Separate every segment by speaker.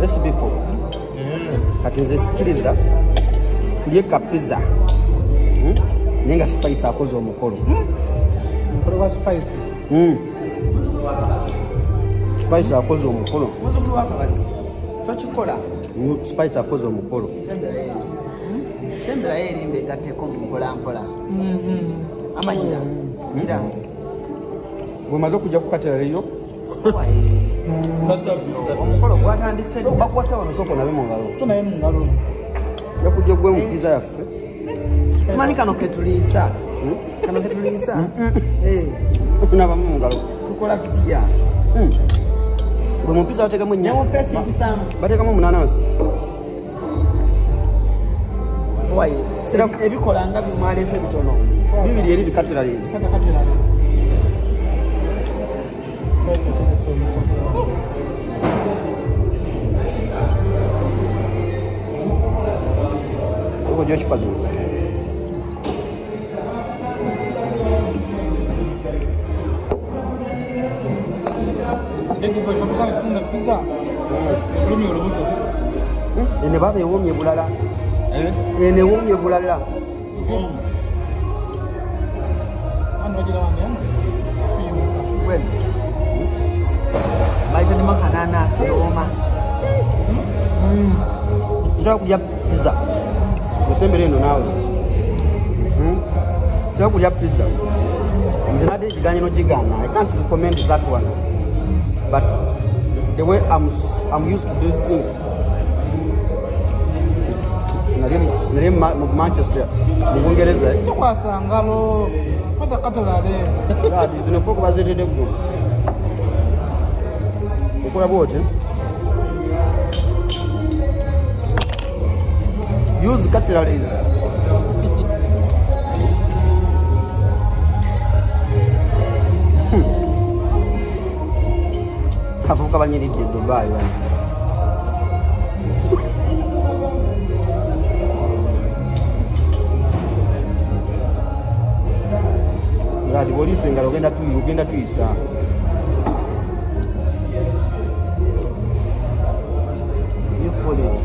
Speaker 1: SB4. Kati nze sikiriza tulye ka pizza. Naye nga Spice akoze omukolo.
Speaker 2: Omukolo gwa Spice.
Speaker 1: Spice akoze omukolo.
Speaker 3: Muzukulu wakabazi. Tokikola.
Speaker 1: Spice akoze omukolo.
Speaker 3: Sembera erimbe gatteko mpola mpola. Amanyira. Gira.
Speaker 1: Bwemaze okujja kukatera leyo.
Speaker 3: Omukolo gwatandise.
Speaker 1: So bakwata wano soko nabe mu ngalo.
Speaker 2: Tunaye mu ngalo.
Speaker 1: Yakujja gwe mu pizza yaffe.
Speaker 3: Simanyi kano ketuliisa. Kano ketuliisa.
Speaker 1: Tunaba mu ngalo.
Speaker 3: Tukola tutya.
Speaker 1: Bwe mu pizza bateekamu ennyama. Bateekamu munanasi.
Speaker 3: Ebikola nga bimwaleese bitono.
Speaker 1: Bibiri eri bikateralizi. Ojja ekipa zino. Eno baba ewomye bulala. Eno ewomye bulala. Ntera kulya pizza. Osembere eno naawe. Ntera kulya pizza. Nze nadde ekiganye n'ogigaana. I can't recommend that one. But the way I'm used to doing things. Nali mu Manchester, mu Bungereza.
Speaker 2: Tukwasa ngalo, kwata katolale.
Speaker 1: Zino fork bazeetedde ggulu. Okola bw'oti. Use cutleries. Abavubuka banyiridde e Dubai bano. Ngati bw'oliisa engalo ogenda tuyisa. You pull it.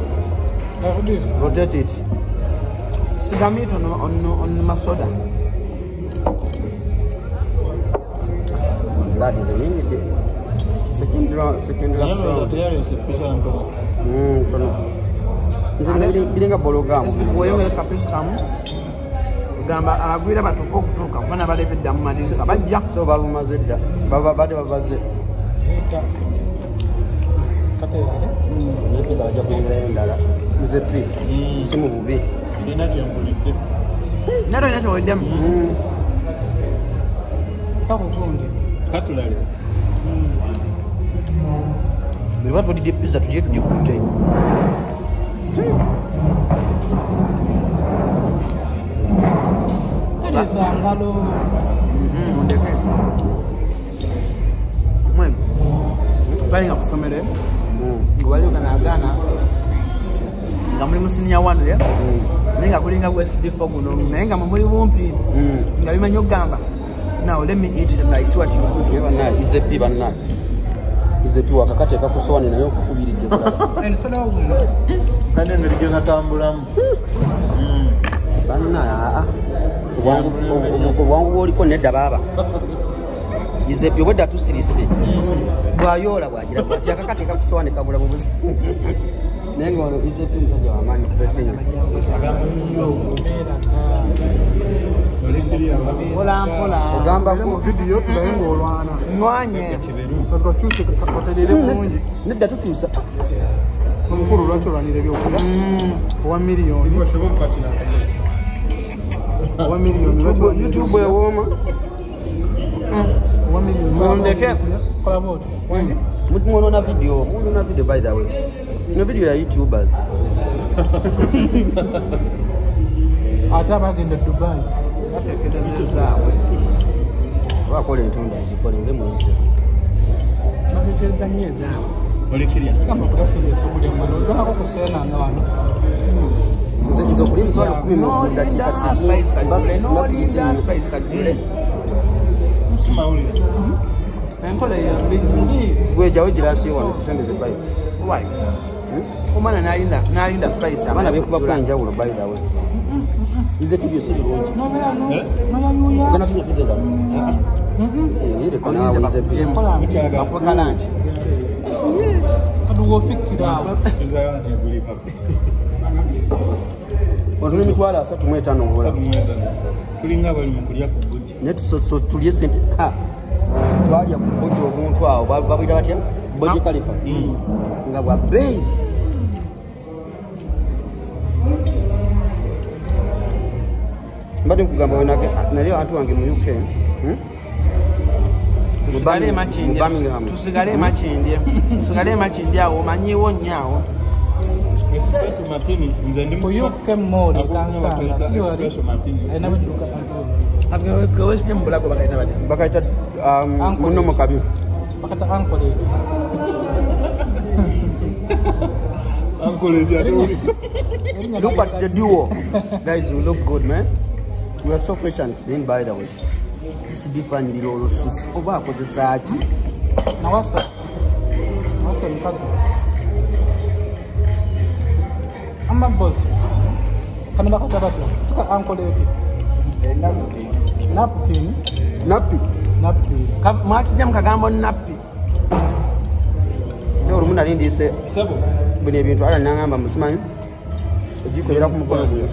Speaker 1: Rotate it.
Speaker 3: Sigamito on masoda.
Speaker 1: That is a minute. Second round, second last round. Tono. Nze biringa bologamu.
Speaker 3: Wewe kapista gamba abagwira batuka okutuuka kubana balebedda mu madirisa bajja.
Speaker 1: So babumaze dda. Baba bade babaze. Nepeza bajja kuyingirayo endala. Nze pi. Si mu bubi.
Speaker 4: Sirina kye mpulidde.
Speaker 3: Nalo olina ky'owuliddemu?
Speaker 4: Katulale.
Speaker 1: Bwe tuba tulidde pizza tugye tugikutte.
Speaker 2: Teresa ngalo.
Speaker 3: Mundeke. Mwe. Balinga ku ssomero. Nga waliwo gano agaana nga muli mu senior one naye nga gulinga gwa SD4 guno naye nga mwe muli bumpi nga bimanyi okugamba now let me eat it and I see what you do.
Speaker 1: Banna izepi banna. Izepi wakakateeka ku ssowaani naye okukubiridde bulala.
Speaker 4: Kale engeri gye katambulamu.
Speaker 1: Banna aa. Obwangu bw'oliko nedda baaba. Izepi obwedda tusirise. Bw'ayoola bw'agira bw'ati akakateeka ku ssowaani kabula bubuzi. Naye nga wano Izepi musajja wa maanyi kuva e Kenya.
Speaker 3: Mpola mpola.
Speaker 1: Ogamba
Speaker 2: mu video tulabe ng'olwana.
Speaker 3: Nwanye.
Speaker 2: Okyuse otereere bulungi.
Speaker 1: Nedda tukyusa.
Speaker 2: Omukulu lwaki olwanira ebyokulya? Owa miliyoni. Owa miliyoni.
Speaker 1: YouTube ewooma.
Speaker 2: Owa miliyoni.
Speaker 3: Mundeke.
Speaker 2: Kola bw'oti.
Speaker 1: Mwonona video. Mwonona video by the way. Ino video ya YouTubers.
Speaker 2: Ate abagenda e Dubai.
Speaker 3: Bateekereza ezaabwe.
Speaker 1: Bakola entonda zikole nze muyize.
Speaker 3: Bateekereza nnyo ezaabwe.
Speaker 2: Gamba okutasinga okulya wano. Ogalako kuseena nga wano.
Speaker 1: Nze okulya 100,000 mu ddakiika
Speaker 3: N'olinda Spice agule. Enkola eyo mbi.
Speaker 1: Gwe jawo giraasi wano tusembeze bayi.
Speaker 3: Why? Omwana n'alinda spice.
Speaker 1: Abaana beekuba kuba enjawulo by the way. Ize pibyo si birungi. Gana tunywa pizza endala. Leka naawe ize pibyo.
Speaker 3: Bakuwe lunch.
Speaker 1: Otuna emitwalo 35 ngola.
Speaker 4: Tulinga bali mu kulya ku buji.
Speaker 1: Naye tulye sente. Twalya ku buji obuntu awo babuyita batya? Buji Khalifa. Nga bwa bbeeyi. Mbadde nkugamba nali abantu wange mu UK.
Speaker 3: Tusigale Makindye. Tusigale Makindye awo omanyiiwo nnyo awo.
Speaker 4: Espresso martini nze ndi
Speaker 2: Ku UK mall kansanga si wali. Alina bidduka
Speaker 3: Kewesibye mu bulago bakayita batya?
Speaker 1: Bakayita muno mu kabi.
Speaker 2: Bakayita Anchorage.
Speaker 4: Anchorage ate oli.
Speaker 1: Look at the duo. Guys, you look good, man. We are so fresh and clean, by the way. Sibifanyirira olususu oba akozesa ki?
Speaker 2: Nawasa. Nawasa mukazi. Amma boss. Kano bakayita batya? Sika Anchorage. Napkin.
Speaker 1: Nappi.
Speaker 2: Napkin.
Speaker 3: Mwakijja mu kagambo nappi.
Speaker 1: Kye olumu nali ndiise bino ebintu ala nangamba musimanyi egikolera ku mukono guno.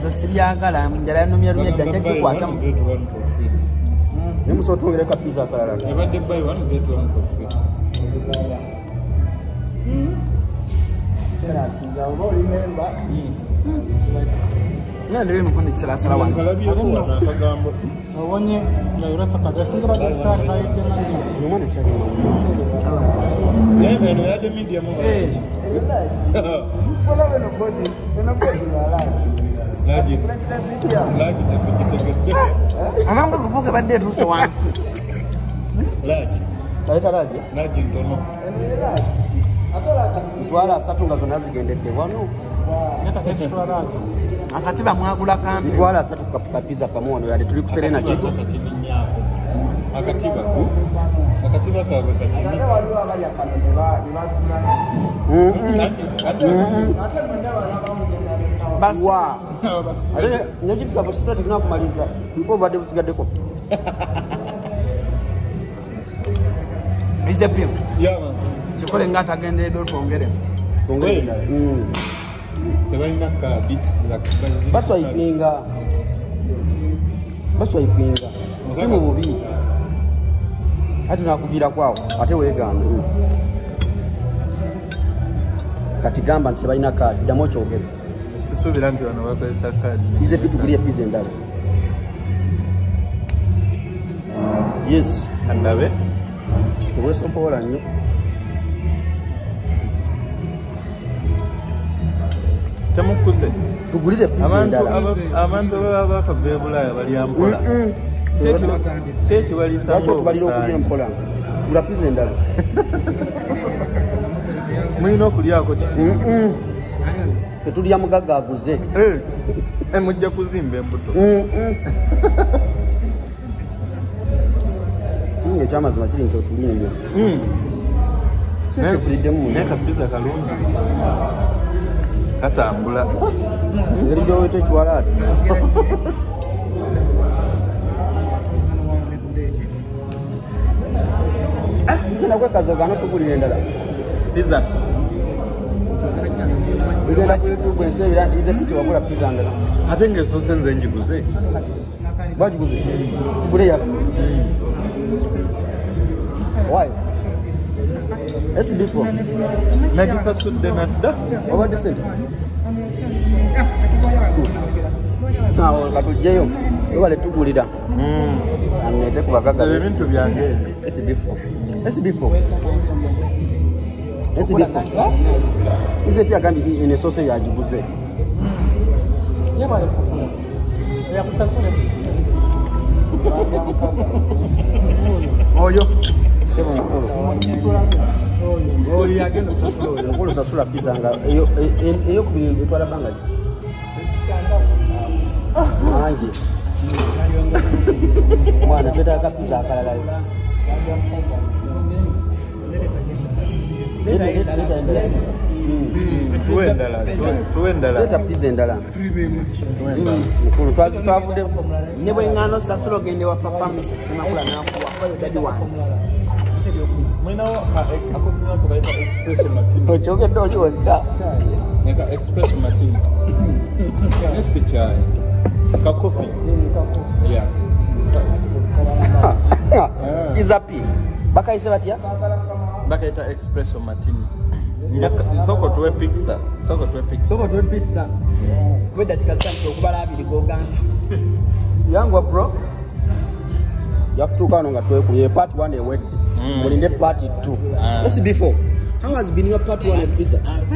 Speaker 3: Nze sibyagala njala yanumye lumye dda nja gikwatamu.
Speaker 1: Naye musobola otwongereko ka pizza akalala.
Speaker 4: Ebadde buy one get one for free.
Speaker 5: Kyerasinza oba oli memba
Speaker 3: Nandebe emikono ekisalasala wano.
Speaker 4: Nkalabyeko wano akagambo.
Speaker 2: Owonye nga yorasa kagasinga bagasaali kayidde mangi.
Speaker 1: Omwana kyalina.
Speaker 4: Naye nga eno yadde medium. Lagi tetugitegedde.
Speaker 3: Amangu kuvuga badde etuuse wansi.
Speaker 4: Lagi.
Speaker 1: Kaleta lagi?
Speaker 4: Lagi ntono.
Speaker 1: Mitwalo 3 nga zonna zigendedde wano.
Speaker 2: Leta extra large.
Speaker 3: Akatiba mwagula kampi.
Speaker 1: Mitwalo 3 ka pizza kamu wano yadde tuli ku Serena Kigo.
Speaker 4: Akatiba. Akatiba kaabwe katini.
Speaker 1: Wa. Ate n'ekintu kyaffe kitula tekina kumaliza. Mpa obadde busigaddeko.
Speaker 3: Ize pim.
Speaker 4: Yeah, man.
Speaker 3: Kikole nga atagenderedde otwongere.
Speaker 1: Twongere endala.
Speaker 4: Tebalina kaadi.
Speaker 1: Baswayipinga. Baswayipinga. Si mu bubi. Ate tunakuviirako awo ate weegaana. Kati gamba nti tebalina kaadi ddamu okyogere.
Speaker 4: Sisuubira nti wano bakozesa kaadi.
Speaker 1: Ize pi tugulye pizza endala. Yes.
Speaker 4: Kandabe.
Speaker 1: Teweesompola nnyo.
Speaker 4: Temukkuse.
Speaker 1: Tugulire pizza endala.
Speaker 4: Abantu baba bakava e Bulaaya balya mpola. Kyekibalisa
Speaker 1: Lwaki otubalira okulya empola? Gula pizza endala.
Speaker 4: Mulina okulyako kiti.
Speaker 1: Tetulya mugagga aguze.
Speaker 4: Mujja kuzimba embuto.
Speaker 1: Ekyamazima kiri nti otulimbye. Si kyekuliddemu.
Speaker 4: Naye ka pizza kalungi. Katambula.
Speaker 1: Engeri gy'oweta ekiwalaata. Tugenda kwekaza ogaana otugulira endala.
Speaker 4: Pizza.
Speaker 1: Tugenda ku YouTube ensi ebira nti ize piti wagula pizza ndala.
Speaker 4: Ate ng'esoose nze njiguze.
Speaker 1: Bagiguze. Tugule yaffe. Why? SB4.
Speaker 4: Nagisasudde nadda.
Speaker 1: Obadde sente? Awo katujjeyo. Webale tugulira. Aneete ku bagagga.
Speaker 4: Ebintu byange.
Speaker 1: SB4. SB4. SB4. Ize pia agambye eno esoose yagiguze.
Speaker 2: Yebale kugula. Yakusasule.
Speaker 3: Oyo.
Speaker 1: Sebo mukulu.
Speaker 3: Oyo yagenda osasula oyo.
Speaker 1: Mukulu sasula pizza nga eyokubiri etwala bbanga ki? Mangi. Mwana twetaaga pizza akalala. Leeta pizza endala. Mukulu twavudde
Speaker 3: ne bwe ŋŋaano sasula ogende wa papa Mr. Semakula n'akuwa kuba dadi wange.
Speaker 1: Okyogedde oli wekka.
Speaker 4: Neka espresso martini. Nesi chai. Ka coffee. Yeah.
Speaker 1: Izapi. Bakayise batya?
Speaker 4: Bakayita espresso martini. Soko tuwe pizza. Soko tuwe pizza.
Speaker 3: Soko tuwe pizza. Kuba dakika ssatu okubala abiri g'ogambye.
Speaker 1: Yangwa bro. Yakutuuka wano nga twekuye part 1 ewedde. Mulinde part 2. Let's before. How has been your part 1 of pizza?
Speaker 5: I'm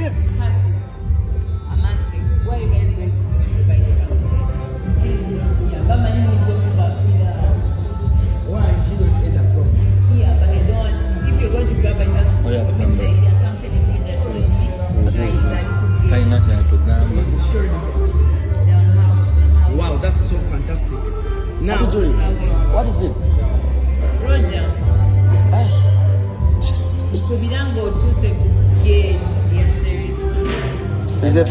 Speaker 5: asking, why are you guys going to Spice Council? Yeah, but my name is going to
Speaker 3: Why she don't end up from?
Speaker 5: Yeah, but I don't. If you're going to grab a house, there's something in that
Speaker 3: Wow, that's so fantastic. Now,
Speaker 1: Julie, what is it?
Speaker 5: Roger.
Speaker 1: Is it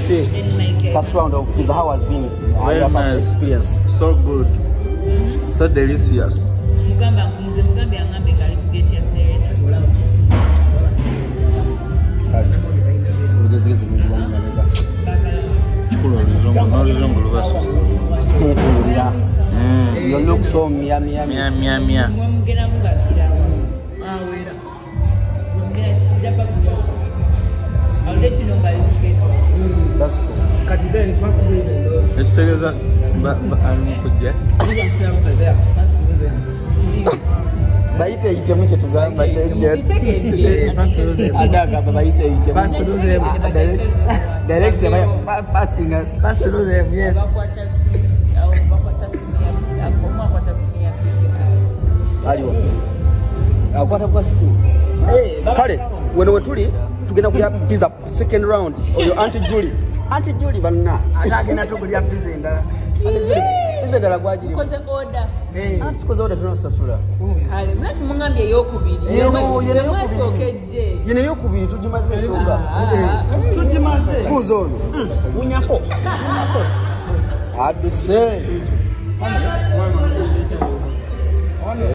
Speaker 1: first round of pizza? How has been your first experience?
Speaker 4: So good. So delicious.
Speaker 1: You look so yummy, yummy.
Speaker 4: Yummy, yummy.
Speaker 5: I'll let you know by the
Speaker 1: That's cool.
Speaker 3: Pass through them, yes.
Speaker 1: Kale, when we tuli tugenda kulya pizza second round oyo Auntie Julie. Auntie Julie banna
Speaker 3: atagenda tukulya pizza endala.
Speaker 1: Auntie Julie pizza endala gwagiri.
Speaker 5: Koze order.
Speaker 1: Auntie tukoze order tunasasula.
Speaker 5: Kale mnatu mungambye eyokubiri.
Speaker 1: Yeno eyokubiri tugimaze esooka.
Speaker 3: Tugimaze.
Speaker 1: Buuza ono.
Speaker 3: Wunyako.
Speaker 1: Aduse.